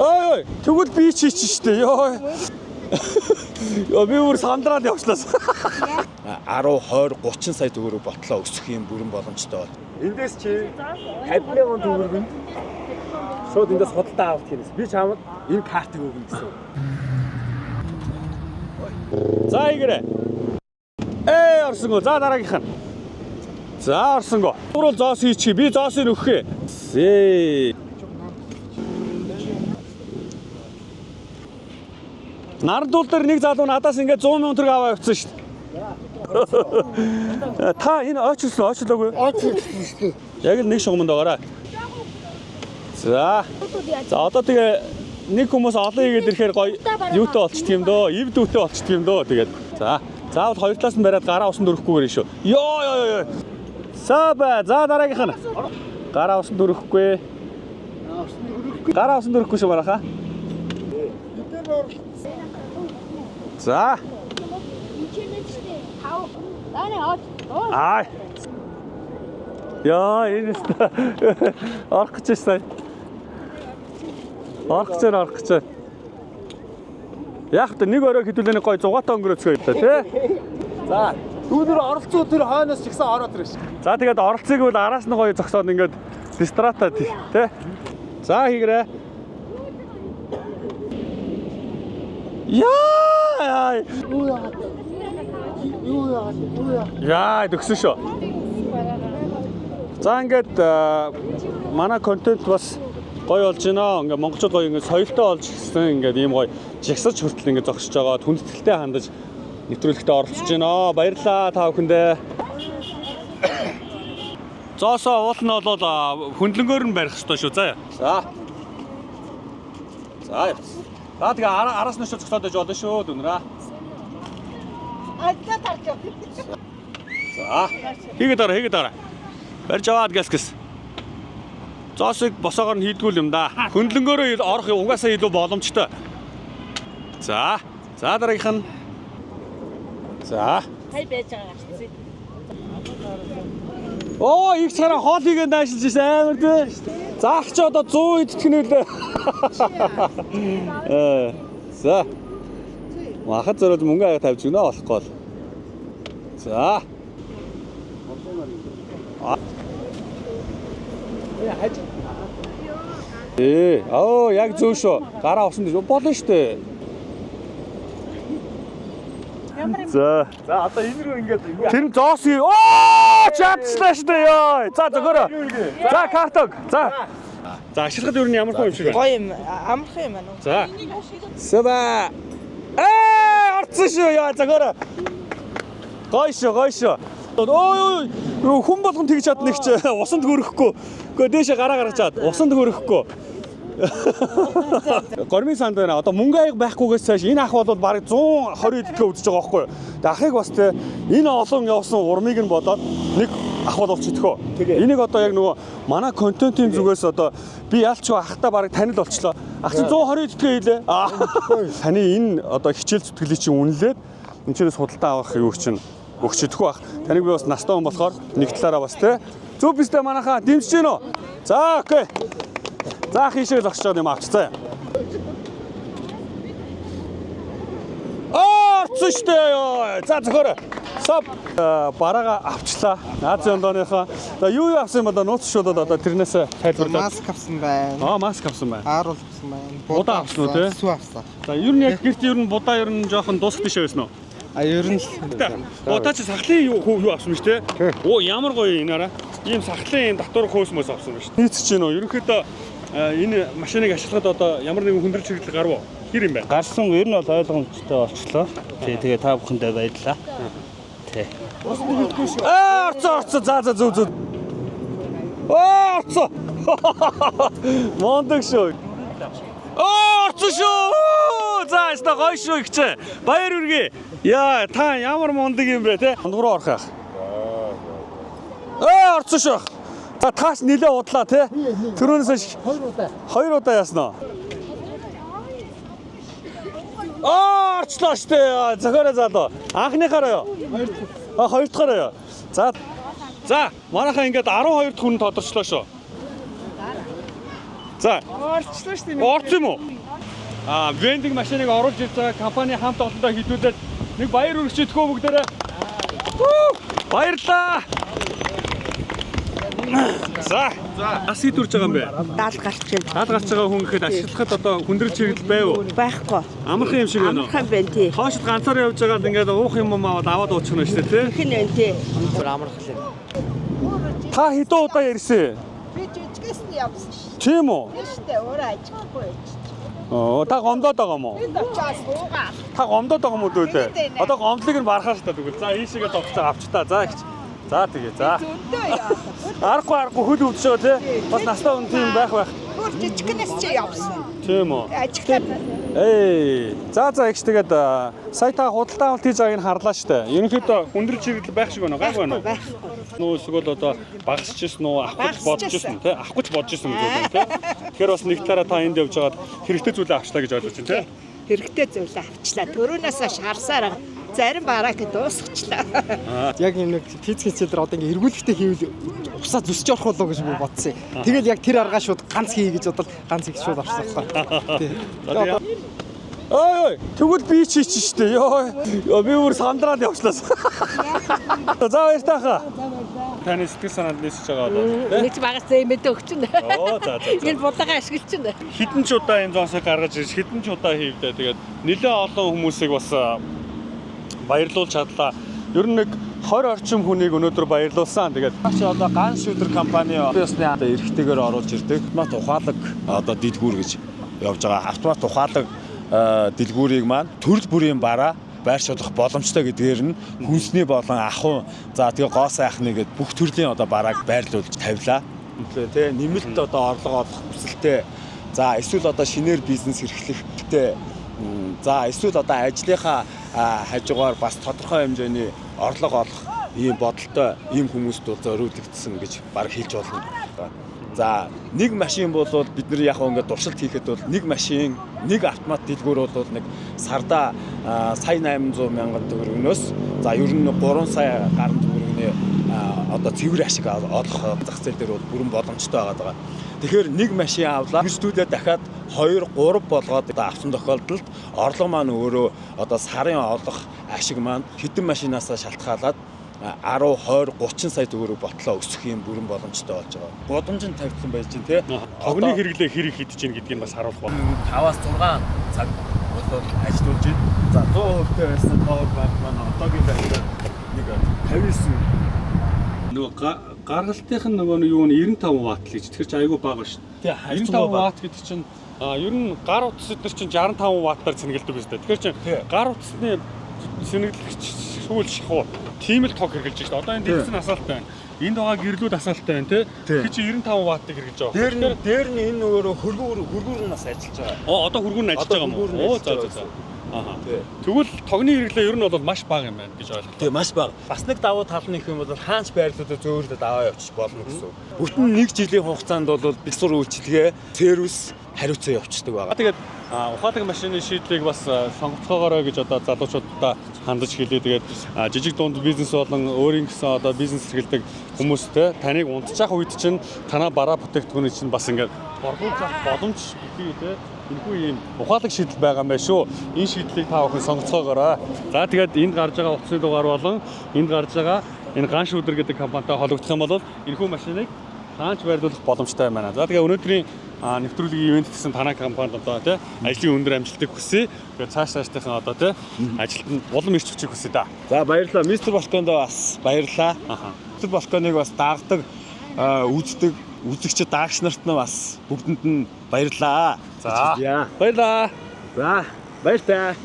Ой ой, тэгвэл би чи чи штэ. Йоо. Йоо би бүр сандраад явчлаас. 10 20 30 сая төгрөг ботлоо өсөх юм бүрэн боломжтой бол. Эндээс чи 50 мянган төгрөг нь шууд эндээс худалдаа авалт хийнэс. Би чамд энэ картыг өгнө гэсэн. За игэрэ. Ээ орсонго. За дараагийнх нь. За орсонго. Урал зоос хийчих. Би зоосыг өгөх. Зээ. Нарандуул дээр нэг залуу надаас ингээд 100 сая төгрөг аваа явцсан шүү дээ. Та энэ ойчилсан ойчлоогүй юу? Ойчилсан шүү дээ. Яг л нэг шугамд байгаарай. За. За одоо тэгээ нэг хүмүүс олон хийгээд ирэхээр гоё юутай болчдөг юм дөө. Ив дүүтэй болчдөг юм дөө. Тэгээд за. Заавал хоёр талаас нь бариад гараа усанд өрөөхгүйгээр шүү. Йоо ёо ёо. Саба. За дараагийнх нь. Гараа усанд өрөхгүй. Гараа усанд өрөхгүй шүү марааха. За. Аа. Яа, энэ өстө орох гэж байна. Орох гэж байна, орох гэж байна. Яг та нэг орой хэдүүлээ нэг гой зугаатай өнгөрөөцгөө юм да, тий? За, дүүнер оролцоо тэр хойноос ч ихсэн ороод ирж. За тэгээд оролцыг бол араас нь гоё зогсоод ингээд дистрата тий? За хийгэрээ. Яа! Юу яагаад вэ? Юу яагаад вэ? Юу яагаад? Яа, төгсөн шүү. За ингээд манай контент бас гоё болж байна. Ингээд монголчууд гоё ингээд соёлтой болж гисэн ингээд ийм гоё жагсаж хүртэл ингээд зогсож байгаа. Хүндэтгэлтэй хандаж нэвтрүүлэгтээ оролцож байна. Баярлалаа та бүхэндээ. Зоосоо уул нь бол хөндлөнгөөр нь барих ёстой шүү. За. За. За явц. За тэгээ араас нь шууд зогсоод байж болно шүү дүүнраа. Ажлаа тарч яв. За. Хийгээд ороо, хийгээд ороо. Барьж аваад гэс гэс. Зоосыг босоогоор нь хийдгүүл юм да. Хөндлөнгөөрөө орох угаасаа илүү боломжтой. За. За дараагийнх нь. За. Хай байж байгаа гарцсан. Оо, их цараа хоол хийгээд дайшилж ирсэн амар тий. За ах чи одоо 100 идэх нь үлээ. Э. За. Махад зориулж мөнгө аяга тавьж гинэ болохгүй бол. За. Ээ, оо яг зөв шүү. Гараа усан дээр болно шүү дээ. За. За, одоо энэ рүү ингээд Тэр нь зоос юу? Оо, чадчихлаа шүү дээ ёо. За зөгөөрөө. За картог. За. За ашиглахад юу ямар хөө юм шиг байна. Гоё юм, амархан юм байна уу? За. Саба. Ээ, орцсон шүү яа зөгөөрөө. Гоё шүү, гоё шүү. Ой ой, хүн болгон тэгж чадна их чи усанд хөрөхгүй. Үгүй дээшээ гараа гаргаж чад. Усанд хөрөхгүй. Гормын санд байна. Одоо мөнгө аяг байхгүйгээс цааш энэ ах бол бараг 120 идэдгээ үзэж байгаа байхгүй юу. Тэгээ ахыг бас те энэ олон явсан урмыг нь бодоод нэг ах бол болчихдгоо. Энийг одоо яг нөгөө манай контентын зүгээс одоо би ялч ахтай бараг танил болчлоо. Ах чинь 120 идэдгээ хийлээ. Аа. Таны энэ одоо хичээл зүтгэлийг чинь үнэлээд энэ чирээс худалдаа авах юу чинь өгчөдгөө ах. Таныг би бас настай хүн болохоор нэг талаараа бас те. Зөв бистэй манайхаа дэмжиж гин үү? За окей. За ах ийшээ зогсож байгаа юм авч заа. Аа, орцсон штэ ёо. За зөхөөрэй. Сап бараага авчлаа. Азийн ондооныхоо. За юу юу авсан юм бол нууц шуудад одоо тэрнээс тайлбарлаад. Маск авсан байна. Аа, маск авсан байна. Ааруул авсан байна. Будаа авсан уу, те? Сүү авсан. За ер нь яг гэрт ер нь будаа ер нь жоохон дуусах тийш байсан уу? А ер нь л Оо та чи сахлын юу юу авсан биш те? Оо ямар гоё энэ араа. Ийм сахлын ийм татвар хөөс мөс авсан биш. Нийцэж гин үү? Ерөнхийдөө энэ машиныг ашиглахад одоо ямар нэгэн хүндрэл чиглэл гарав уу? Хэр юм бэ? Гарсан ер нь бол ойлгомжтой болчлоо. Тий, тэгээ та бүхэндээ баярлалаа. Тий. Аа, орцсон орцсон. За за зөв зөв. Аа, орцсон. Мондөг шүү. Аа, орцсон шүү. За, яста гоё шүү ихчээ. Баяр хүргэе. Яа, та ямар мундаг юм бэ те? Хонд руу орох яах. Аа, орцсон шүү. За, таас нилээ удлаа те. Төрөөнөөс хойш Хоёр удаа. хоёр удаа яасан уу? Аа, орчлоо штэ. Зохиорой залуу. Анхныхаараа юу? А хоёр дахьаараа юу? За. За, манайхаа ингээд 12 дахь хүн тодорчлоо шүү. За, Орчлоо шүү дээ. орц юм уу? Аа, vending машиныг оруулж ирж байгаа компани хамт олондоо хідүүлээд нэг баяр хүргэж идэхүү бүгдээрээ. Вүү! Баярлалаа. За. Нас хэд үрж байгаа юм бэ? 70 гарч байна. Гал гарч байгаа хүн гэхэд ашиглахад одоо хүндрэл чиглэл байв уу? Байхгүй. Амархан юм шиг байна уу? Амархан байна тий. Хоошд ганцаар явж байгаад ингээд уух юм аваад аваад уучих нь шүү дээ, тий? Хэн байна тий. Та хэдэн удаа ярьсан? Би жижигээс нь явсан шүү Тийм үү? дээ. Өөрөө ажиллахгүй байж. Оо, та гомдоод байгаа юм уу? Энд очиад суугаа. Та гомдоод байгаа юм уу дүү те? Тэгээд байна. Одоо гомдлыг нь барахаа шүү дээ тэгвэл. За ийшээгээ тогтцоо авч та. За ихч. За тэгээ. За. Зөндөө яа. Аргагүй аргагүй хөл өвдөж байгаа тий. Бас настай хүн тийм байх байх. Хөр жижигнээс чи явсан. Тийм үү? Ажиглаад Эй. За за ихч тэгээд а, сая та худалдаа авалт хийж байгааг нь харлаа шүү дээ. Ерөнхийдөө хүндрэл чиглэл байх шиг байна уу? Гайгүй байна уу? Байхгүй. Нөө эсвэл одоо багасч ирсэн үү, авах гэж бодож ирсэн тий? Авах гэж бодож ирсэн гэж байна тий. Тэгэхээр бас нэг талаараа та энд явж байгаад хэрэгтэй зүйлээ авчлаа гэж ойлгож байна тий. хэрэгтэй зүйлээ авчлаа. Төрөөнөөс хойш харсаар байгаа. Зарим барааг дуусгачлаа. Яг юм нэг физик хичээлээр одоо ингээ эргүүлэхтэй хийвэл усаа зүсч орох болоо гэж би бодсон. Тэгэл яг тэр аргаа шууд ганц хий гэж бодол ганц их шууд орсон байхгүй. Тий. За тэгээ. Ой ой, тэгвэл би чи чи штэ. Йоо. Йоо, би бүр сандраад явчлаа. За баяртай хаа. Таны сэтгэл санаанд нисэж байгаа одоо тий? Нэг ч багаас зэмэдэ өгчин. Оо за за. за. Энэ будаага ашиглчин. Хідэн ч удаа энэ зоосыг гаргаж ирж хідэн ч удаа хийвдэ. Тэгээд нэлээд олон хүмүүсийг бас баярлуулж чадлаа. Ер нь нэг 20 орчим хүнийг өнөөдөр баярлуулсан. Тэгээд Чи одоо ган шүдэр компани ёсны одоо эрхтэйгээр оруулж ирдэг. Автомат ухаалаг одоо дэлгүүр гэж явж байгаа. Автомат ухаалаг дэлгүүрийг маань төрөл бүрийн бараа байршуулах боломжтой гэдгээр нь хүнсний болон ахуй за тэгээ гоо сайхны гэд бүх төрлийн одоо барааг байрлуулж тавилаа. Тэ нэмэлт одоо орлого олох хүсэлтэй за эсвэл одоо шинээр бизнес эрхлэхтэй за эсвэл одоо ажлынхаа хажуугаар бас тодорхой хэмжээний орлого олох ийм бодолтой ийм хүмүүст бол зориулагдсан гэж баг хэлж болно. За нэг машин бол бид нар яг ингээд туршилт хийхэд бол нэг машин нэг автомат дэлгүүр бол нэг сарда сая 800 мянган төгрөгнөөс за ер нь 3 сая гаруй төгрөгний одоо цэвэр ашиг олох зах зээл дээр бол бүрэн боломжтой байгаа. Тэгэхээр нэг машин авлаа. Хөрсдүүдээ дахиад 2 3 болгоод одоо авсан тохиолдолд орлого маань өөрөө одоо сарын олох ашиг маань хэдэн машинаасаа шалтгаалаад 10 20 30 сая төгрөг ботлоо өсөх юм бүрэн боломжтой болж байгаа. Гудамжинд тавьсан байж чинь тий. тогны хэрэглээ хэр их идэж гин гэдгийг бас харуулах байна. 5-аас 6 цаг болоод ажиллуулж байна. За 100% таа байсан power bank маань одоогийн байдлаар нэг 59 Нөгөө гаргалтынх нь нөгөө юу нь 95 ватт л гэж. Тэгэхээр чи айгүй бага шүү тий дээ. 95 ватт гэдэг чинь ер нь гар утас эднэр чинь 65 ваттаар цэнгэлдэг үстэй. Тэгэхээр чи Тий. гар утасны цэнгэлэгч сүүл шахуу тийм л тог хэрглэж шүү дээ. Одоо энэ дэлгэцэн асаалттай байна. Энд байгаа гэрлүүд асаалттай байна тий. Тий. Тэгэхээр чи 95 ваттыг хэрглэж байгаа. Дээр нь дээр нь энэ нөгөө хөргүүр нь бас ажиллаж байгаа. Оо одоо хөргүүр нь ажиллаж Одоо байгаа юм уу? хөргүүр нь Оо ажиллаж за за байгаа за. Аха. Тий. Тэгвэл тогны хэрэглээ ер нь бол маш бага юм байна гэж ойлголоо. Тий, маш бага. Бас нэг давуу тал нь их юм бол хаач байрлалуудаа зөөрөлдөд аваа явчих болно гэсэн үг. Бүтэн нэг жилийн хугацаанд бол бэлсур үйлчилгээ, сервис хариуцаа явчихдаг байгаа. Тэгээд ухаалаг машины шийдлийг бас сонгоцоогоорой гэж одоо залуучуудаа хандаж хэлье. Тэгээд жижиг дунд бизнес болон өөрийн гэсэн одоо бизнес эрхэлдэг хүмүүстэй таныг унтчих үед чинь танаа бараа бүтээгдэхүүний чинь бас ингээд борлуулж авах боломж бий те. Энэхүү ийм ухаалаг шийдэл байгаа юм байна шүү. Энэ шийдлийг та бүхэн сонгоцоогоорой. За тэгээд энд гарч байгаа утасны дугаар болон энд гарч байгаа энэ ган шүүдэр гэдэг компанитай холбогдох юм бол энэхүү машиныг хаач байрлуулах боломжтой юм байна. За тэгээ өнөөдрийн нэвтрүүлгийн ивент гэсэн танай компанид одоо тий ажлын өндөр амжилтыг хүсье. Тэгээ цааш цаашдынхаа одоо тий ажилд нь улам ирч хүчийг хүсье да. За баярлалаа. Мистер Балконд бас баярлалаа. Аха. Мистер Балконыг бас дагдаг, үздэг, үзэгч даагч нарт нь бас бүгдэнд нь баярлалаа. За. Яа. Баярлалаа. За баяртай.